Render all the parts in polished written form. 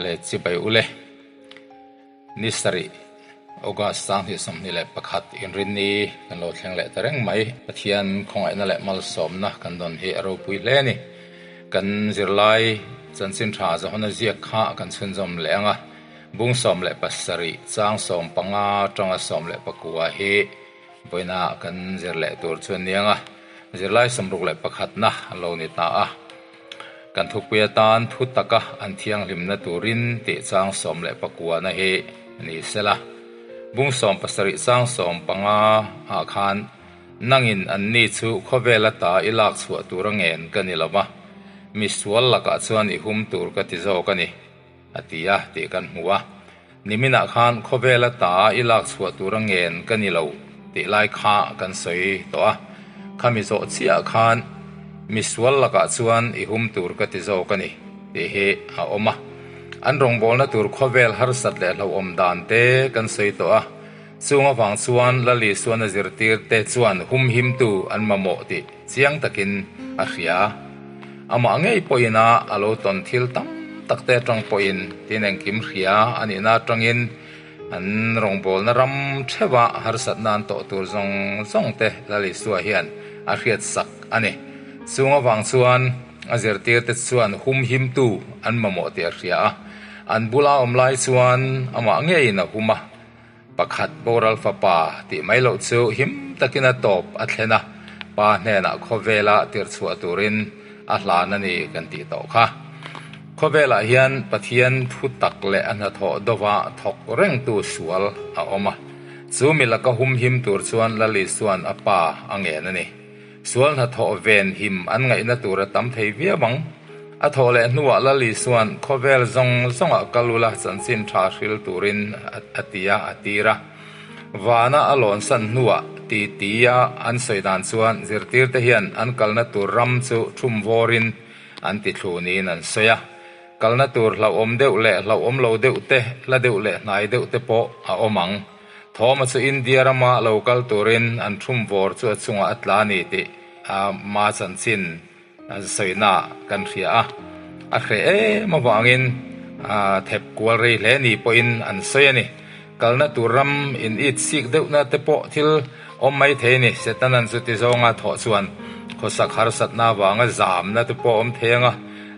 Le chibai ule. Ni sarih, August 2021 inrinni kan lo thleng leh ta reng mai. Pathian khawngaihna leh malsawmna kan dawn hi a ropui hle a ni. Kan zirlai chanchin tha zahawna ziak kha kan chhunzawm leh ang a. Bung 17 chang 15 atanga 19 hi vawiina kan zir leh tur chu a ni ang a. Zirlai 61 na a lo ni ta a. Kan thupui atan thu taka an thianghlimna turin tih chang 19 na hi a ni sela. Bung 17 chang 15 ah khan nangin anni chu khawvel ata i lak chhuah tur a ngen ka ni lo va, mi sual lakah chuan i hum tur ka ti zawk a ni, a ti a tih kan hmu a. Niminah khan khawvel ata i lak chhuah tur a ngen ka ni lo tih lai kha kan sawi tawh a. Khami zawh chiah khan mi sual lakah chuan i hum tur ka ti zawk a ni tih hi a awm a. An rawngbawlna tur khawvel harsat leh hlauhawm dan te kan sawi tawh a. Chung avang chuan Lali suan a zirtir te chuan humhimtu an mamawh tih chiang takin a hria. Amah ngei pawhin a a lo tawn thil tam tak te atang pawhin tin engkim hria a nihna atangin an rawngbawlna ram theuha harsatna an tawh tur zawng zawng te Lal Isua hian a hriatsak a ni. Chung avang chuan a zirtir te chuan humhimtu an mamawh tih a hria a, an bula awm lai chuan amah ngeiin a hum a. Pakhat boral fapa tih mai loh chu him takin a tawp a thlen a, pa hnenah khawvela tirhchhuah turin a hlan a ni kan tih tawh kha. Khawvelah hian Pathian thu tak leh a hnathawh dova thawk rengtu sual a awm a, chu mi laka humhim tur chuan Lal Isua'n a pa a ngen a ni. Sual hnathawh ven him an ngaihna tur a tam thei viau ang. A thawh leh hnuah Lal Isua'n khawvel zawng zawngah kal ula chanchin tha hril turin a ti a, a tir a. Vana a lawnsan hnuah ti tia an sawi dan chuan zirtirte hian an kalna tur ram chu thum vawrin an ti thlu niin an sawi a. Kalna tur hlauhawm deuh leh hlauhawm lo deuh te, hla deuh leh hnai deuh te pawh a awm ang. Thawma chu India rama lo kal turin an thum vawr chu a chungah a tla a ni tih ma chanchin sawina kan hria a. A hreh em avangin thep kual rei hle ni pawhin an sawi a ni. Kalna tur ram in it sik deuhna te pawh thil awm mai thei a ni. Setanan chuti zawnga thawh chuan khawsak harsatna avanga zamna te pawh awm thei ang a,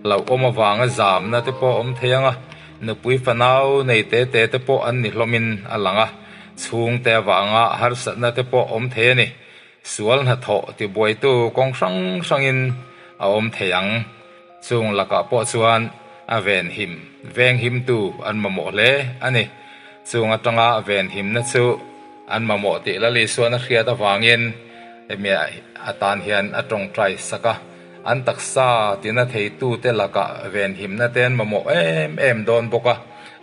hlauhawm avanga zamna te pawh awm thei ang a. Nupui fanau nei te te te pawh an ni hlawmin a lang a, chhungte avanga harsatna te pawh awm thei a ni. Sual hnathawh tibuaitu kawng hrang hrangin a awm thei ang. Chung lakah pawh chuan a venhim, venghimtu an mamawh hle a ni. Chung atanga venhimna chu an mamawh tih Lal Isuan a hriat avangin hemi atan hian a tawngtai sak a. An taksa tina theitute lakah venhimna te an mamawh em em dawn bawk a,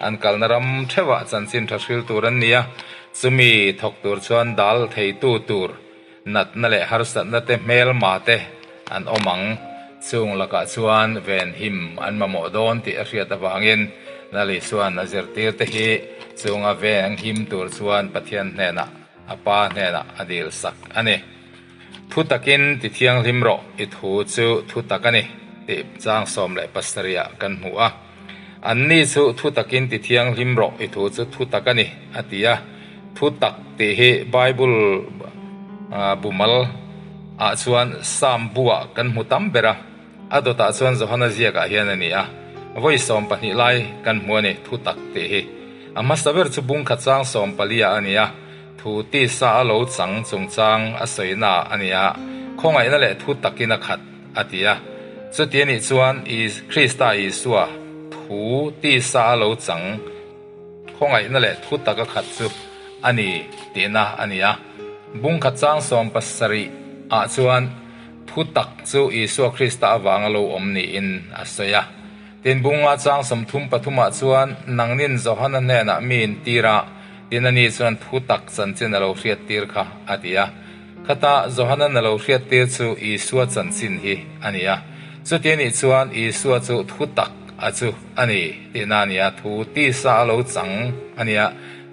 an kalna ram theuhah chanchin tha hril tur an ni a, chumi thawk tur chuan dal theitu tur natna leh harsatna te hmelma te an awm ang. Chung lakah chuan venhim an mamawh dawn tih a hriat avangin Lali chuan a zirtirte hi chunga venghim tur chuan Pathian hnenah a Pa hnenah a dil sak a ni. Thu takin ti thianghlim rawh, i thu chu thu tak a ni, tih chang 17 ah kan hmu a. Anni chu thu takin ti thianghlim rawh, i thu chu thu tak a ni, a ti a. Thu tak tih hi Bible bumal ah chuan Psalm bu ah kan hmu tam ber a, a dawtah chuan Johana ziakah hian a ni a. Vawi 12 lai kan hmu a ni, thu tak tih hi. A hmasa ber chu bungkhat chang 14 ah a ni a. Thu tisa a lo chang chungchang a sawina a ni a, khawngaihna leh thu takin a khat, a ti a. Chuti a nih chuan Krista Isua thu tisa a lo chang khawngaihna leh thu tak a khat chu a ni tihna a ni a. Bungkhat chang 70 ah chuan thu tak chu Isua Krista avanga lo awm niin a sawi a. Tin, bunga chang 33 ah chuan nangnin Johana hnenah mi intir a, tin ani chuan thu tak chanchin a lo hriattir kha a ti a. Khata Johana'n a lo hriattir chu Isua chanchin hi a ni a. Chuti anih chuan Isua chu thu tak a chu a ni tihna a ni a, thu tisa a lo chang a ni a,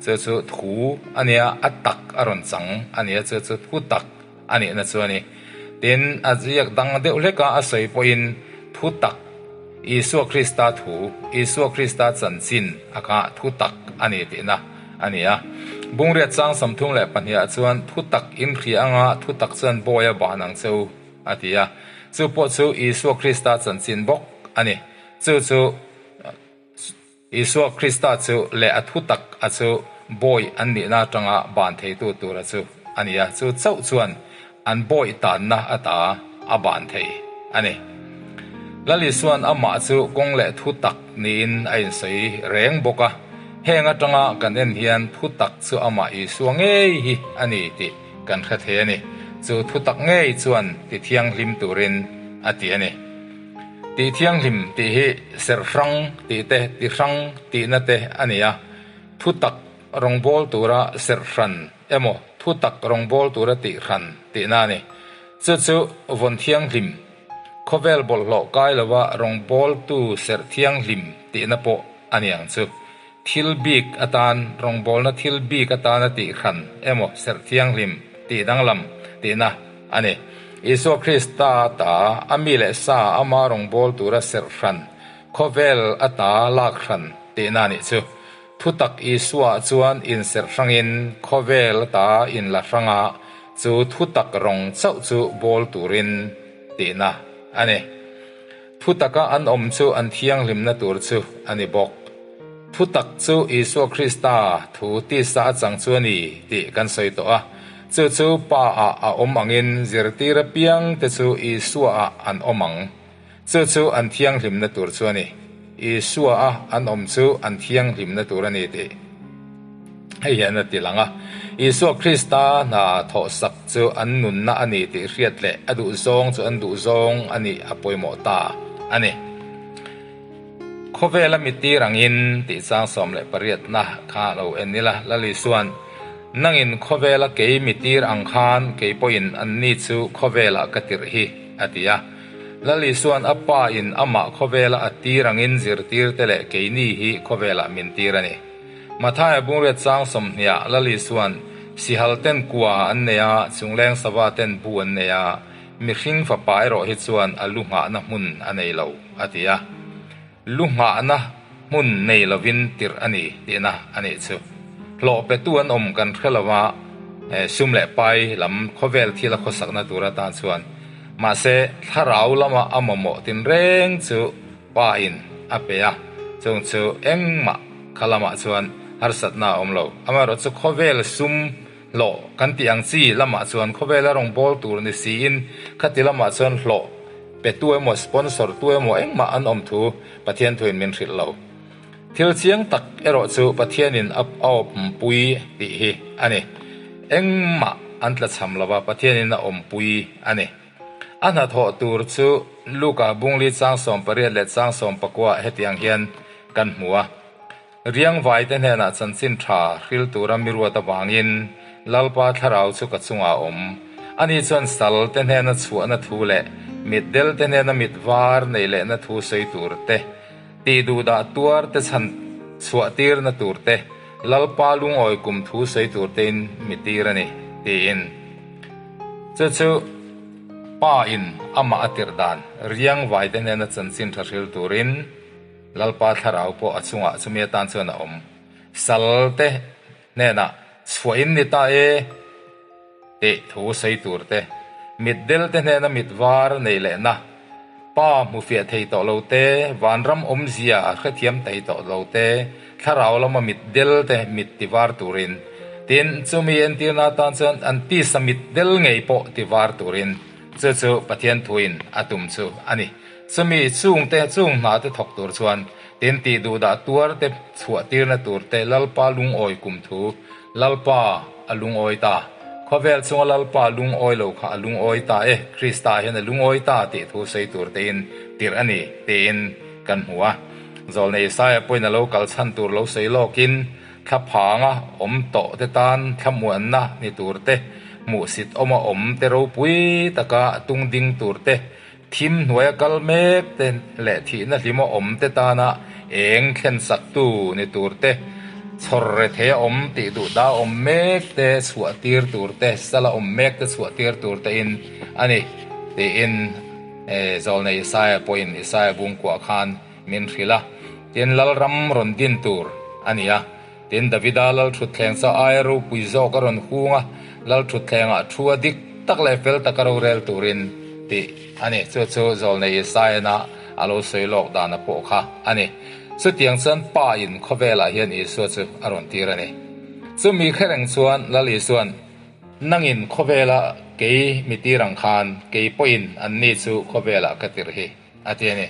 chu chu thu a ni a, a tak a rawn chang a ni a, chu chu thu tak a nihna chu a ni. Tin, a ziak dang deuh hleka a sawi pawhin thu tak. Isua Krista thu, Isua Krista chanchin a kha thu tak a ni tihna a ni a. Bungriat chang 32 ah chuan thu tak in hria anga thu tak chuan bawi a ban ang che u a ti a. Chu pawh chu Isua Krista chanchin bawk a ni. Chu chu Isua Krista chu leh a thu tak a chu bawi an nihna atanga ban theitu tura chu a ni a, chu chauh chuan an bawi tanna ata a ban thei a ni. Lal Isua'n amah chu kawng leh thu tak niin a insawi reng bawk a, heng atanga kan en hian thu tak chu amah Isua ngei hi a ni tih kan hre thei a ni. Chu thu tak ngei chuan ti thianghlim turin a ti a ni. Tih thianghlim tih hi serh hrang tih te, ti hrang tihna te a ni a. Thu tak rawngbâwl tura serh hran emaw thu tak rawngbâwl tura tih hran tihna a ni. Chu chu vawn thianghlim, khawvel bawlhhlawh kai lova rawngbâwltu serh thianghlim tihna pawh a ni ang chu. Thil bik atan, rawngbâwlna thil bik atana tih hran emaw serh thianghlim tih danglam tihna a ni. Isua Krista ta a mi leh sa ama rawngbâwl tura serh hran, khawvel ata lak hran tihna a nih chu. Thutak Isua chuan inserh hrangin khawvel ata inla hranga chu thutak rawng chauh chu bâwl turin tihna a ni. Thutaka an awm chu an thianghlimna tur chu a ni bawk. Thutak chu Isua Krista thu tisa a chang chu a ni tih kan sawi tawh a. Chu chu Pa ah a awm angin zirtir apiang te chu Isua ah an awm ang. Chu chu an thianghlimna tur chu a ni. Isua a an awm chu an thianghlimna tur a ni tih. Hei hian a ti lang a, Isua Krista hna thawhsak chu an nunna a ni tih hriat leh a duhzawng chu an duhzawng a nih a pawimawh ta a ni. Khawvela mitir angin tih chang 18 na kha lo en ila, Lal Isua'n, Nangin khawvela kei mitir ang khan kei pawhin anni chu khawvelah ka tirh hi, a ti a. Lal Isua'n a Pa in amah khawvela a tir angin zirtirte leh keini hi khawvelah min tir a ni. Mathaia bungriat chang sawmhniah Lal Isua'n sihal ten kua an nei a, chungleng sava ten bu an nei a, mihring fapa erawh hi chuan a lu nghahna hmun a nei lo, a ti a. Lu nghahna hmun nei lovin tirh a ni tihna a nih chu. Hlawh petu an awm kan hre lo a, sum leh pai lam khawvel thil a khawsakna tur atan chuan. Mahse, thlarau lama a mamawh tinreng chu Pa in a pe a, chung chu engmah kha lamah chuan harsatna a awm lo. Amaherawhchu khawvel sum hlawh kan tih ang chi lamah chuan khawvela rawngbâwl tur ni siin khati lamah chuan hlawh pe tu emaw sponsor tu emaw engmah an awm thu Pathian thuin min hrilh lo. Thil chiang tak erawh chu Pathianin a awmpui tih hi a ni. Engmah an tlachham lova Pathianin a awmpui a ni. A hnathawh tur chu Luka bungli chang 18 leh chang 19 ah hetiang hian kan hmu a, Riangvaite hnenah chanchin tha hril tura mi ruat avangin Lalpa thlarau chu ka chungah a awm. Ani chuan sal te hnena chhuahna thu leh mitdel te hnena mit var nei lehna thu sawi tur te, tih duhdah tuar te chhan chhuah tirna tur te, Lalpa lungawi kum thu sawi tur tein mi tir a ni, tiin. Chu chu Pa in amah a tirh dan riang vaite hnena chanchin tha hril turin Lalpa thlarau pawh a chungah chumi atan chuan a awm. Sal te hnenah chhuah in ni ta e tih thu sawi tur te, mitdel te hnena mit var nei lehna, Pa hmu fiah thei tawh lo te, vanram awmzia hrethiam thei tawh lo te, thlarau lama mit del te mit ti var turin, tin, chumi entirna atan chuan an tisa mit del ngei pawh ti var turin, chu chu Pathian thuin a tum chu a ni. Chumi chungte chung hna te thawk tur chuan, tin tih duhdah tuar te chhuah tirna tur te Lalpa lungawi kum thu Lalpa a lungawi ta. Khawvel chunga Lalpa lungawi lo kha a lungawi ta e, Krista hian a lungawi ta tih thu sawi tur tein tirh a ni tiin kan hmu a. Zawlnei Isaia pawhin a lo kal chhan tur lo sawi lawkin thlaphanga awm tawh te tan thlamuanna ni tur te, hmuhsit awma awm te ropui taka tung ding tur te, thim hnuaia kal mek te leh thihna hlima awm te tana eng thlen saktu ni tur te, chhawr rethei a awm tih duh da awm mek te chhuah tir tur te, sala awm mek te chhuah tir tur te in a ni tiin. Zawlnei Isaia pawhin Isaia bungkuah khan min hrilh a, tin Lalram rawn din tur a ni a. Tin Davida lalthutthleng chu aia ropui zawk a rawn hung a, lalthutthlengah thu a dik tak leh fel taka rorel turin tih a ni. Chu chu Zawlnei Isaiana a lo sawi lawk dana pawh kha a ni. Chutiang chuan Pa in khawvelah hian Isua chu a rawn tir a ni. Chumi khereng chuan Lal Isuan, Nangin khawvela kei mi tir ang khan kei pawhin anni chu khawvelah ka tirh hi, a ti a ni.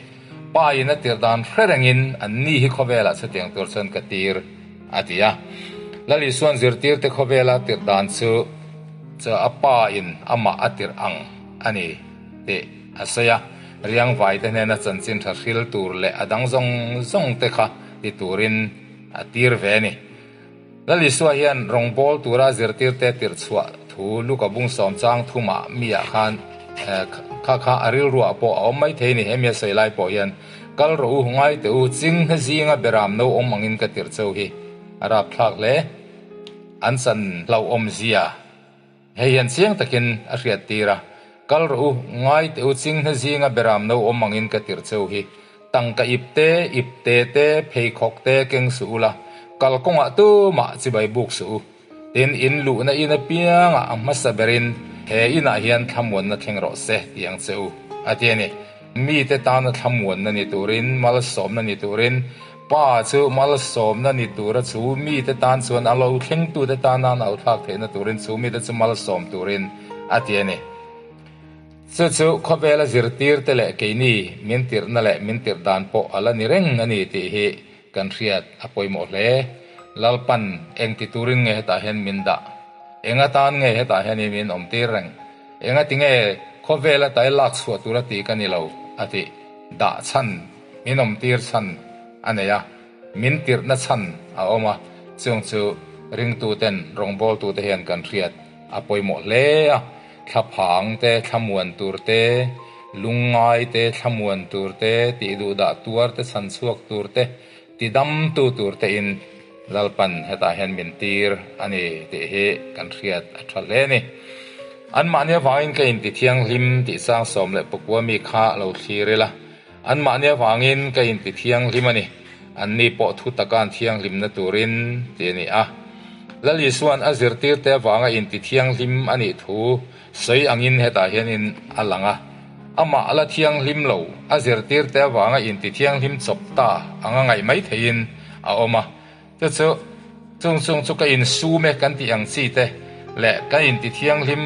Pa in a tirh dan hre rengin anni hi khawvelah chutiang tur chuan ka tir, a ti a. Lal Isuan zirtirte khawvela tirh dan chu chu a pa in amah a tirh ang a ni tih a sawi a. Riangvaite hnena chanchin tha hril tur leh a dang zawng zawng te kha ti turin a tir ve a ni. Lal Isua hian rawngbâwl tura zirtîrte tirh chhuah thu Luka bung sâwm châng thumah miah khân kha kha a rilruah pawh a awm mai thei a ni. Hemi a sawi lai pawh hian, Kal rawh u, ngai teh u, ching hna zînga beram no awm angin ka tirh cheu hi a râpthlâk hle. An chan hlauhawmzia Hei hian chiang takin a hriat tir a, Kal rawh u, ngai teh u, chinghne zinga beram no awm angin ka tirh cheu hi. Tangka ip te, ip te te, pheikhawk te keng suh ula, kal kawngah tumah chibai buk suh u. Tin, in luhna in apiangah a hmasa berin he inah hian thlamuanna thleng rawh se ti ang che u, a ti a ni. Mite tana thlamuanna ni turin, malsawmna ni turin, Pa chu malsawmna ni tura chu mite tan chuan a lo thlengtute tana an authlak theihna turin chu mite chu malsawm turin a ti a ni. Chu chu khawvela zirtirte leh keini min tirhna leh min tirh dan pawh a la ni reng a ni tih hi kan hriat a pawimawh hle. Lalpan eng ti turin nge hetah hian min dah? Eng atan nge hetah hian min awmtir reng? Engati nge khawvela tai lak chhuah tura ti ka ni lo a tih dah chhan Min awmtir chhan a nei a, min tirhna chhan a awm a, chung chu ringtuten, rawngbawltute hian kan hriat a pawimawh hle a, thlaphang te, thlamuan tur te, lungngai te, thlamuan tur te, tihduhdah tuar te, chhan chhuak tur te, tidamtu tur tein Lalpan hetah hian min tir a ni tih hi kan hriat a tha hle a ni. Anmahni avangin ka intithianghlim tih sang 14 mi kha lo thlir ila, Anmahni avangin ka inti thianghlim a ni, anni pawh thu taka an thianghlimna turin ti a ni a. Lal Isua'n a zirtirte avanga inti thianghlim a nih thu sawi angin hetah hianin a lang a. Amah la thianghlim lo, a zirtirte avanga inti thianghlim chawp ta anga ngaih mai theihin a awm a. Chu chu, chung chung chu ka insum e kan tih ang chi te leh ka inti thianghlim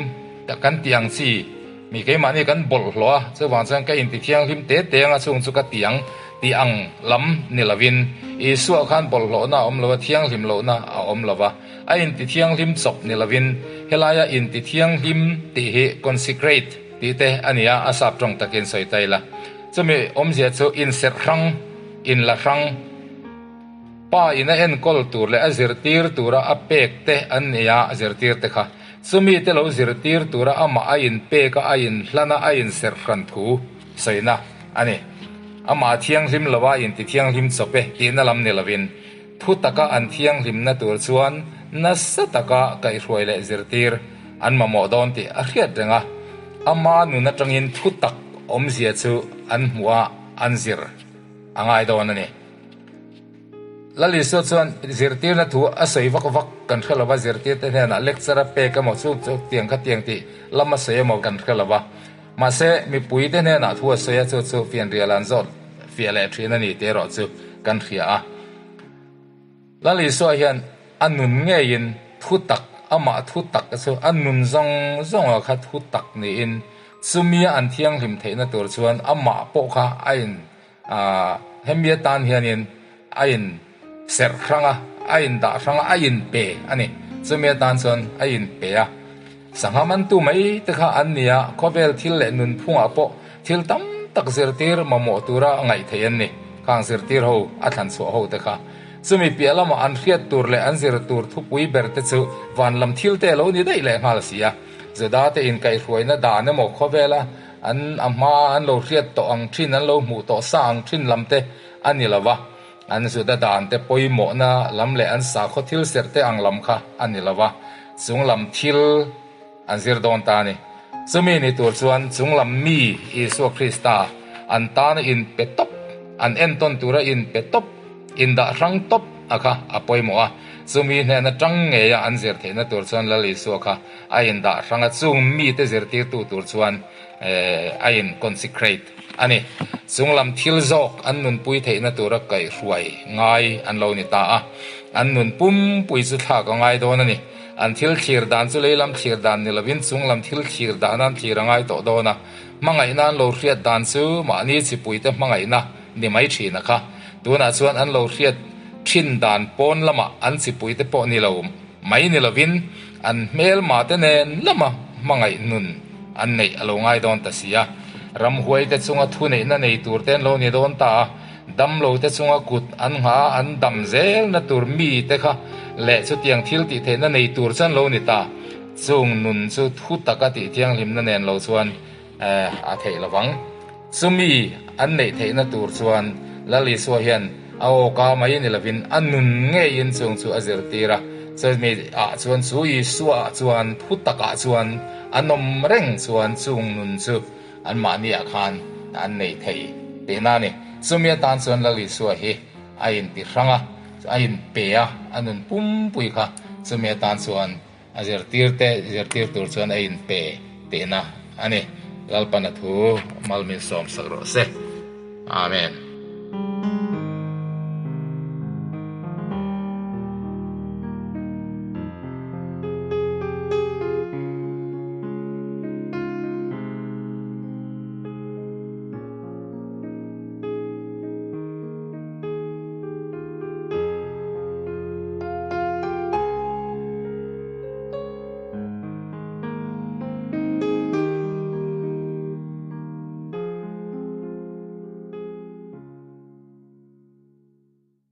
kan tih ang chi mi keimahni kan bawlhhlawh a, chuvang chuan ka inti thianghlim te te anga chung chu ka ti ang tih ang lam ni lovin Isua khan bawlhhlawhna a awm lo a, thianghlim lohna a awm lo va, a inti thianghlim chawp ni lovin helaia inti thianghlim tih hi consecrate tih te a ni a, a sap tawng takin sawi ta ila. Chumi awmzia chu inserh hrang, inla hrang. Pa in a enkawl tur leh a zirtir tura a pek te an nei a, a zirtir te kha chumi te lo zirtir tura amah a inpek a, a inhlan a, a inserh hran thu sawina a ni. Amah thianghlim lova inti thianghlim chawp e tihna lam ni lovin thu taka an thianghlimna tur chuan nasa taka kaihhruai leh zirtir an mamawh dawn tih a hriat reng a, ama nun atangin thu tak awmzia chu an hmuh a, an zir a ngai dawn a ni. Lal Isua chuan zirtirna thu a sawi vak vak kan hre lova, zirtirte hnenah lecture a pek emaw chu chu tiang kha tiang tih lam a sawi emaw kan hre lova. Mahse, mipuite hnenah thu a sawi a, chu chu fianrial an zawt fiah leh thin a ni tih erawh chu kan hria a. Lal Isua hian a nun ngeiin thu tak, amah thu tak chu a nun zawng zawnga kha thu tak niin chumia an thianghlim theihna tur chuan amah pawh kha a in Aaa hemi atan hianin a in serh hrang a, a in dah hrang a, a in pe a ni. Chumi atan chuan a in pe a. Sangha mantu mai te kha an ni a, khawvel thil leh nunphungah pawh thil tam tak zirtir mamawh tura ngaih theih an ni. Khang zirtir ho a thlan chhuah ho te kha. Chumi piah lamah an hriat tur leh an zir tur thupui ber te chu van lam thil te a lo ni daih leh nghal si a. Juda te inkaihhruaina dan emaw khawvela An a hma an lo hriat tawh ang thin, an lo hmuh tawh sa ang thin lam te a ni lo va, an Juda dan te pawimawhna lam leh an sakhaw thil serh te ang lam kha a ni lo va, chung lam thil an zir dawn ta a ni. Chumi ni tur chuan chunglam mi Isua Krista an tana inpe tawp, an entawn tura inpe tawp, indah hrang tawp a kha a pawimawh a. Chumi hnehna tang ngeia an zir theihna tur chuan Lal Isua kha a indah hrang a, chung mite zirtirtu tur chuan a in consecrate a ni. Chunglam thil zawk an nunpui theihna tura kaihhruai ngai an lo ni ta a, an nun pumpui chu thlak a ngai dawn a ni. An thil thlir dan chu leilam thlir dan ni lovin chunglam thil thlir dan an thlir a ngai tawh dawn a, hmangaihna an lo hriat dan chu mahni chipuite hmangaihna ni mai thin a kha. Tunah chuan an lo hriat thin dan pawn lamah an chipuite pawh ni lo mai ni lovin an hmelma te nen lama hmangaih nun an neih a lo ngai dawn ta si a. Ramhuaite chunga thuneihna nei tur te an lo ni dawn ta a. Damlo te chunga kut an nghah a, an dam zelna tur mi te kha leh chutiang thil tih theihna nei tur chuan lo ni ta. Chung nun chu thu taka tih thianghlimna nen lo chuan a theih lo vang. Chumi an neih theihna tur chuan Lal Isua hian a awka mai ni lovin a nun ngeiin chung chu a zirtir a. Chumi ah chuan chu Isua ah chuan thu takah chuan an awm reng chuan chung nun chu Anmahni ah khan an nei thei tihna a ni. Chumi atan chuan Lal Isua hi a inti hrang a, a inpe a, a nun pumpui kha chumi atan chuan a zirtir te zirtir tur chuan a inpe tihna a ni. Lalpana thu malmin sawmsak rawh se. Amen.